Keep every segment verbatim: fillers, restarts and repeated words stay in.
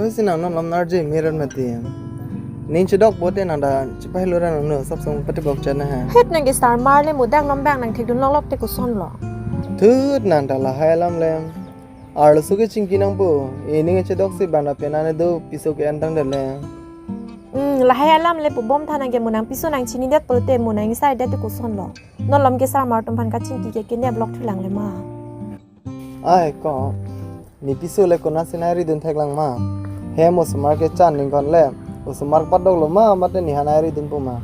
Si nang non lom nar je meron mati. Ning chedok bote nang da chepahelo ra nang no sap song pati bok chana ha. Het nang ke star mar le mudak lom bang nang thekdun lok lok te koson lo. Thut nang ta lahai alam le. Arloso ke chingki nangpo. Ening chedok si bang da penang do piso ke-en tangdet le. Hmm, lahai alam le pu bom tha nang ke mo nang piso nang chinidet pulote mo nang sai det te koson lo. Non lom ke star mar atum aphan kachingki ke kenep lok thulang le ma. Ai ko, ne piso le konat si nai ridun theklang ma. Hem osomar ke chan ningkon le, osomar padok lo ma, mate nephan nai ridunpo ma.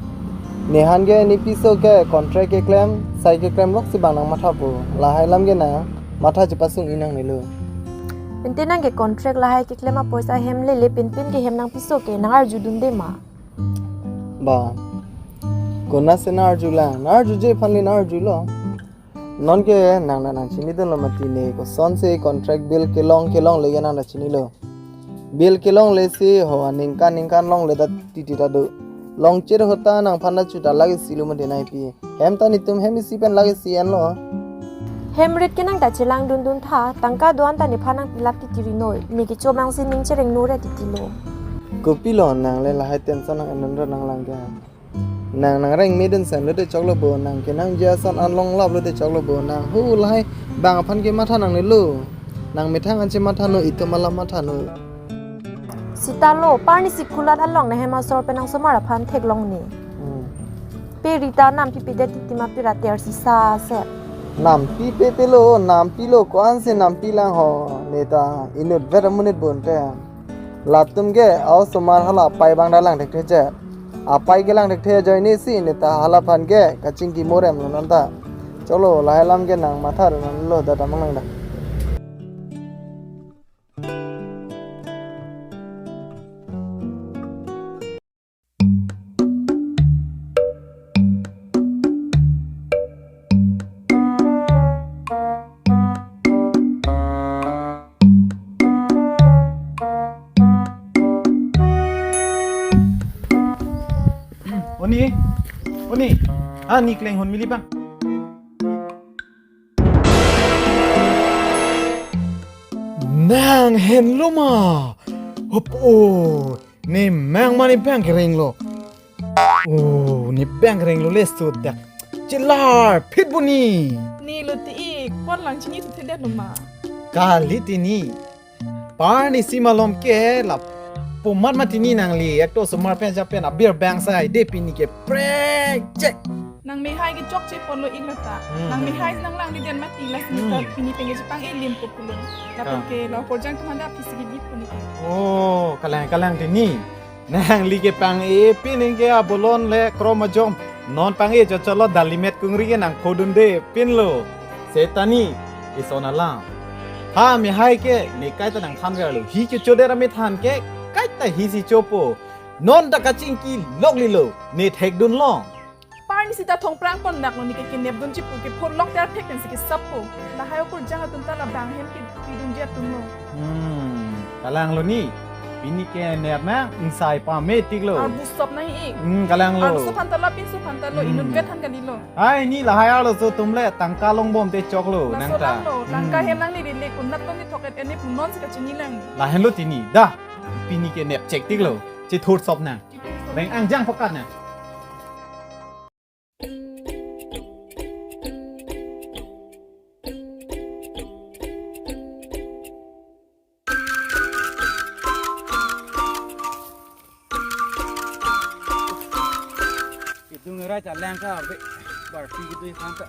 Nephan ke ne piso ke contract keklem, sai keklem lok si bang nang mathapo. Lahai alam ke nang matha chepasung-i nangne lo. Ante nang ke contract lahai keklem apoisa hem lele pinpin ke hem nang piso ke nang arjudunde ma. Ba, konat si nang arjulang, nang arjuje aphan le nang arjulo. Non ke nang nang nang chinidun lo mati ne kosonsi contract bill kelong kelongle ke nang ta chinilo. Bill kelongle si ho aningkan ningkan longle ta titi ta do. Longchir ahut ta nangphan ta chuta lake si lo mati nai pi. Hem ta netum hem isi pen lake si enlo. Hem rit ke nang ta chelangdundun tha, tangka do-an ta nephan nang pilap titi ri noi, ne kecho bang si ning chereng no re titi lo. Kopilo nang le lahai tension nang ennon ro nang lang ke. Nang nang reng medun sen lote choklo bo, nang kenangji ason an longlap lote choklo bo, nang hu lahai bang aphan ke matha nangne lo. Nang methang an chematha noi, itum alam matha noi. Sita lo, parni si kulat along ne hem asor pen nang osomar aphan theklong ne. Hmm. Pe rita nampi pedet titi ma pira ter sisa se. Nampi pe pe lo, nampi lo, ko-an si nampi lang ho, ne ta inut vet amonit bon te. Latum ke, a osomar hala apai bang da lang thekthe je. Apai ke lang thekthe ajoine si ne ta hala aphan ke kachingki morem lo non ta. Choklo, lahai alam ke nang matha ro non lo da damang lang da. Oni, Oni, ah, ne kleng hon mili bang. Nang henlo ma? Hop o, ne mang ma ne bang kereng lo. O, ne bang kereng lo le sudak. Chelar, phit buni. Ne lo ti ik, pon lang chinithu thedet lo ma? Kali ti ne. Parni si malom ke lapu mat mati ne nangli, ekto osomar pen ja pen abir bang sai, de pini ke prek chek. Nang mehai ke chokche ponlo ik lo ta. Hmm. Nang mehai nang lang di den mati la si ta Hmm. pini pen ke chepang-e lim ko pulo. Lapen Ah. ke la porjang teman da pisi ke bit puni ke. Oh, kalang kalang ti ne. Nangli ke pang-e pin ke abolon le krom ajom. Non pang-e chot chot lo dalimet kungri ke nang phodunde pin lo. Seta ne, ison alam. Ha mehai ke ne kaita nang than verlo. Hi ke chodet amethan ke kaita hi si chopo. Non ta kachingki lok lilo. Ne thekdun long. Parni sita thongprang pon nak lo ne ke kenep dun chipu ke phor lok ter thek pen si ke sap po. Lahai okur jang atum ta la bang hem ke pidun je atum lo. Hmm, kalang lo ne. Pini ke nep na, ingsai pame tik lo. Arbu sop na hi ik. Hmm, kalang lo. Arbu sop han ta la pinso han ta lo, Hmm. inut vet han kali lo. Ai, ne lahai arloso atum le, tangka long bom te choklo, Laso nang ta. Lang lo, tangka Hmm. hem nang ne rile, kun nat tong ne thok et ene pu non si kachini lang. Lahenlo ti ne, da. Pini ke nep chek tik lo. Chethur sop nang. Reng angjang pokat nang. Kedung erai ta lang ka be barpi kedui khan ta.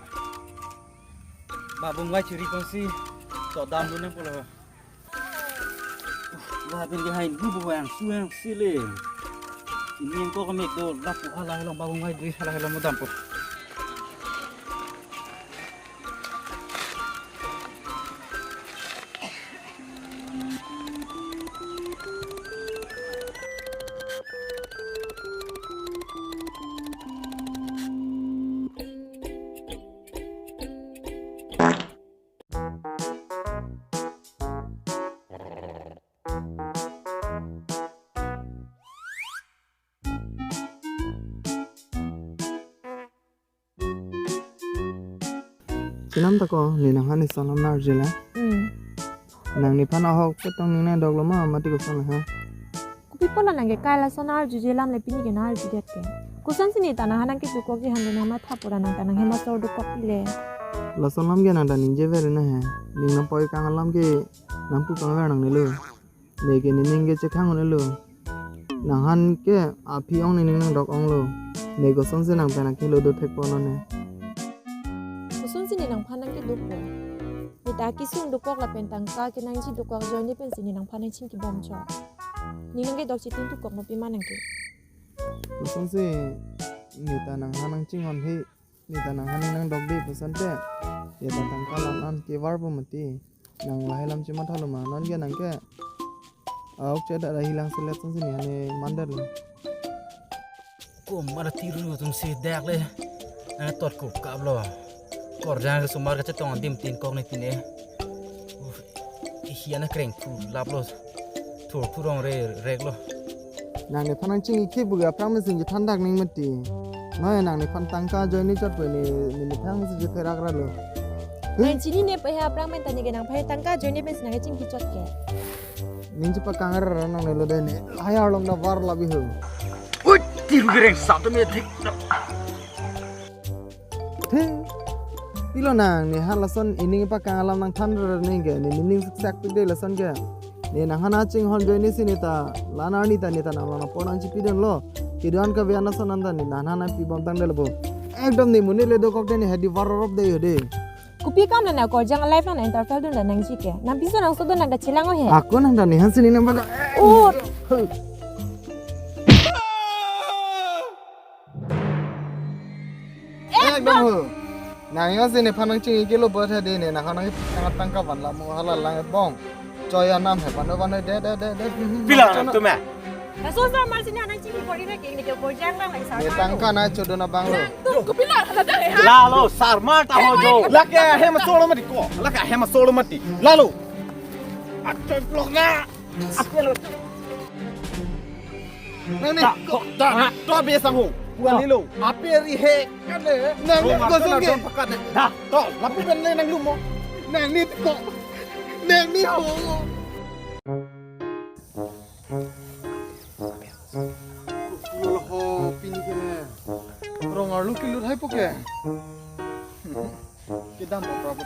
Babung vai chiri konsi to dam dun nang pulo. Lapen ke hai bu bu ang su ang si le. Ini yang kok kami do lapu halai long babung vai dui halai long dam po. Chenam ta ko, ne nang hani salam nar jela. Hmm. Nang nephan ahok petong ning nai dok lo ma, mati koson ha. Kopi apotlo nang ke kai lason arjuje alam le pini ke nang arjudet ke. Kosonsi ne ta nangphan nangkedukokji han le nang matha pura nang ta nanghem asor dukokji le. Lason alam ke nang ta ningje ver na he. Ning nangpoi kang alam ke nangpu kangver nangnelo. Ne ke nening ke chekhang-unlo. Nangphan ke aphi ong nening nangdok-onglo. Ne kosonsi nang pen akelo do thekponlo ne. Kosonsi ne nangphan nangkedukpo. Ne ta kesung dukok lapen tangka ke nangchidukok ajoine pensi ne nangphan nangchingkibomchot. Ning nangkedok chitin dukok ma pima nang ke. Kosonsi ne ta nangphan nangchinghon he, ne ta nangphan nangdokde puson te. Ne ta tangka lang-an kevarpo mati. Nang lahai alam chematha lo ma, non ke nang ke. Auk chedak dak hilang selet sung sini hane mandar lo. Ko mara tiru atum si dak le. Ana tot ko kap lo. Korjang ke sumar kachetong adim tin kok ne tin e. Uf, isi ana kreng thu lap lo. Thur thurong re rek lo. Nang nephan nangchingki ke buga aphrang mesen chethan dak ning mati. Noi nang nephan tangka ajoine chot pu ne, ne nephan mesen chetherak ra lo. Nang chinine pa he aphrang pen ta ne ke nangphan tangka ajoine pensi nang chingki chot ke. Ning chepakang ra nangnelo dei ne. Lahai arlong ta var labi ho. Ui, tiru kereng satu me thik. Thing. Pilo nang, ne halason ining pakang alam nangthan ra ne ke, ne ning siksak pik dei lason ke. Ne nangphan nangchinghon ajoine si ne ta, la arni ta ne ta nang long apor nangchipidunlo. Kedo-an kave-an ason an ta ne nangphan nangpibom tangdetlo bo. Ekdom ne monit le dokok dei ne hedi varorop dei ho dei. Kopi akam nang na korjang life nang interfere dun nangji ke. Nang piso nang sodun nang ta chelang-o he. Ako nang ta nephan sini nang baka. Oh. Ekdom ho. Nang yo sini nephan nangchingki lo bot ha dei ne nangphan nang tangka van la mo hala lang bong. Choi anam he pano pano de de de de. Pila tum he. Laso sa mar sini nang chingki pori na ke ne ke korjang lang lai sa. Ne tangka nangchodun abang lo. Tum kopi la hala dang he ha. Lalo sarmar ta ho jo. Lake hem solo mati ko. Lake hem solo mati. Lalo. Achoy blok na. Nang ne, da, ko, da, da, to be sang ho. Puan nilo. Ape ri he. Nang ne, ko sung ke. Da, to, lapu pen le nang lumo. Nang ne ko. Nang ne ho. Lo ho pini ke ne. Rong arlo kilut hai po ke. Kedam po pra po.